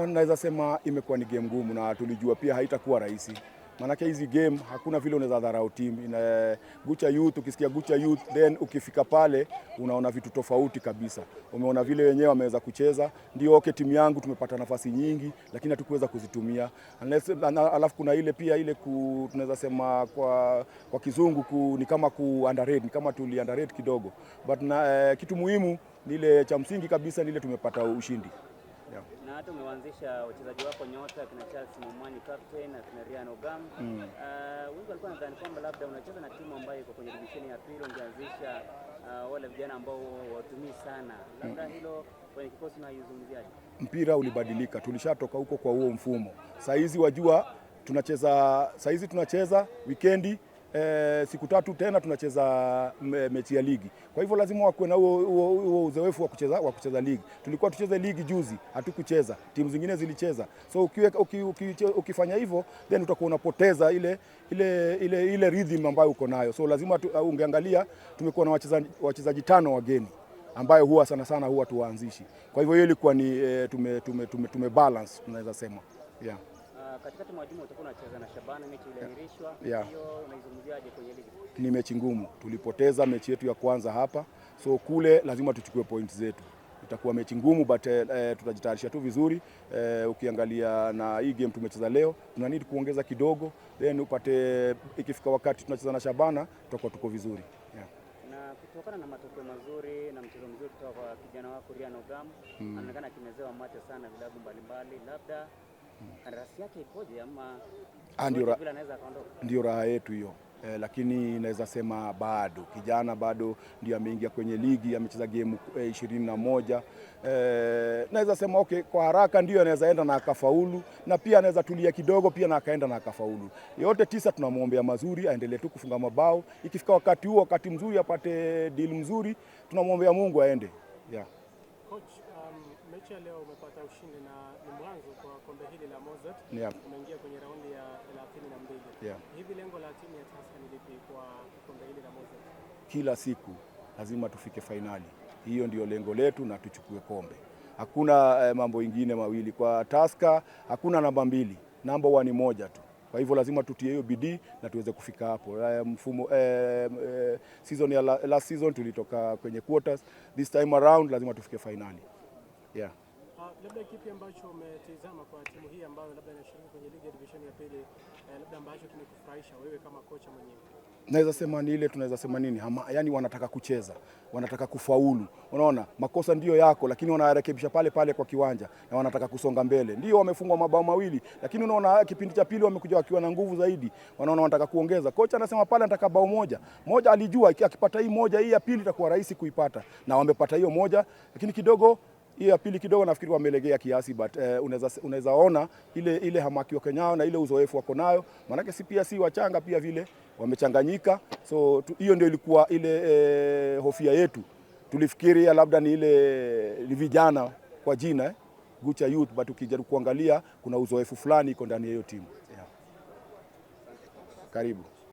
Naweza sema imekuwa ni game ngumu na tulijua pia haitakuwa rahisi. Maanake hizi game hakuna vile unaweza dharau team. Ina Gucha Youth, ukisikia Gucha Youth then ukifika pale unaona vitu tofauti kabisa. Umeona vile wenyewe wameweza kucheza. Ndio, okay, timu yangu tumepata nafasi nyingi lakini hatukuweza kuzitumia. Unless, alafu kuna ile pia ile tunaweza sema kwa kizungu ni kama ku underrate, ni kama tuli underrate kidogo. But na, kitu muhimu ni ile cha msingi kabisa ni ile tumepata ushindi. Yeah. Na hata umewaanzisha wachezaji wako nyota kina Charles Momani captain na kina Ryan Ogam. Wengi walikuwa nadhani kwamba labda unacheza na timu ambayo iko kwenye divisheni ya pili, ungeanzisha wale vijana ambao watumii sana. Labda hilo kwenye kikosi unaizungumziaje? Mpira ulibadilika, tulishatoka huko kwa huo mfumo. Saa hizi wajua tunacheza, saa hizi tunacheza wikendi siku 3 tena tunacheza mechi ya ligi. Kwa hivyo lazima wakuwe na huo uzoefu wa kucheza ligi. Tulikuwa tucheze ligi juzi, hatukucheza. Timu zingine zilicheza. So ukifanya hivyo then utakuwa unapoteza ile rhythm ambayo uko nayo. So lazima ungeangalia tumekuwa na wachezaji 5 wageni ambayo huwa sana sana huwa tuwaanzishi. Kwa hivyo hiyo ilikuwa ni tume balance tunaweza sema. Yeah. Katikati mwa juma utakuwa unacheza na Shabana, mechi iliahirishwa. Yeah. Hiyo unaizungumziaje kwenye ligi? Ni mechi ngumu. Tulipoteza mechi yetu ya kwanza hapa, so kule lazima tuchukue points zetu. Itakuwa mechi ngumu but tutajitayarisha tu vizuri. Ukiangalia na hii game tumecheza leo, tuna need kuongeza kidogo, then upate ikifika wakati tunacheza na Shabana tutakuwa tuko vizuri. Yeah. Na kutokana na matokeo mazuri na mchezo mzuri kutoka kwa kijana wako Ryan Ogam, anaonekana akimezewa mate sana vilabu mbalimbali, labda kandarasi yake ikoje ama vile anaweza akaondoka? Ndio raha yetu hiyo. Lakini naweza sema bado kijana bado ndio ameingia kwenye ligi, amecheza game 21. Naweza sema okay, kwa haraka ndio anaweza enda na akafaulu, na pia anaweza tulia kidogo pia na akaenda na akafaulu. Yote tisa tunamwombea mazuri, aendelee tu kufunga mabao. Ikifika wakati huo, wakati mzuri, apate deal mzuri, tunamwombea Mungu aende. Yeah. Coach, mechi ya leo umepata ushindi na ni mwanzo kwa kombe hili la Mozzart. Umeingia kwenye raundi ya 32. Hivi lengo la timu ya Tusker ni lipi kwa kombe hili la Mozzart? Kila siku lazima tufike fainali. Hiyo ndio lengo letu na tuchukue kombe. Hakuna mambo ingine mawili kwa Tusker, hakuna namba mbili, namba huwa ni moja tu. Kwa hivyo lazima tutie hiyo bidii na tuweze kufika hapo. Mfumo season ya last season tulitoka kwenye quarters, this time around lazima tufike fainali. Yeah. Labda kipi ambacho umetizama kwa timu hii ambayo labda inashiriki kwenye ligi ya division ya pili, labda ambacho kimekufurahisha wewe kama kocha mwenyewe? Naweza sema ni ile tunaweza sema nini yani wanataka kucheza, wanataka kufaulu. Unaona, makosa ndiyo yako, lakini wanarekebisha pale pale kwa kiwanja na wanataka kusonga mbele. Ndio wamefungwa mabao mawili, lakini unaona kipindi cha pili wamekuja wakiwa na nguvu zaidi, wanaona wanataka kuongeza. Kocha anasema pale anataka bao moja moja, alijua akipata hii moja, hii ya pili itakuwa rahisi kuipata, na wamepata hiyo moja, lakini kidogo hiyo ya pili kidogo nafikiri wamelegea kiasi, but unaweza ona ile hamaki wako nayo na ile uzoefu wako nayo, maanake si pia si wachanga pia vile wamechanganyika, so hiyo ndio ilikuwa ile hofia yetu. Tulifikiria labda ni ile ni vijana kwa jina Gucha Youth, but ukijaribu kuangalia kuna uzoefu fulani iko ndani ya hiyo timu, yeah. Karibu.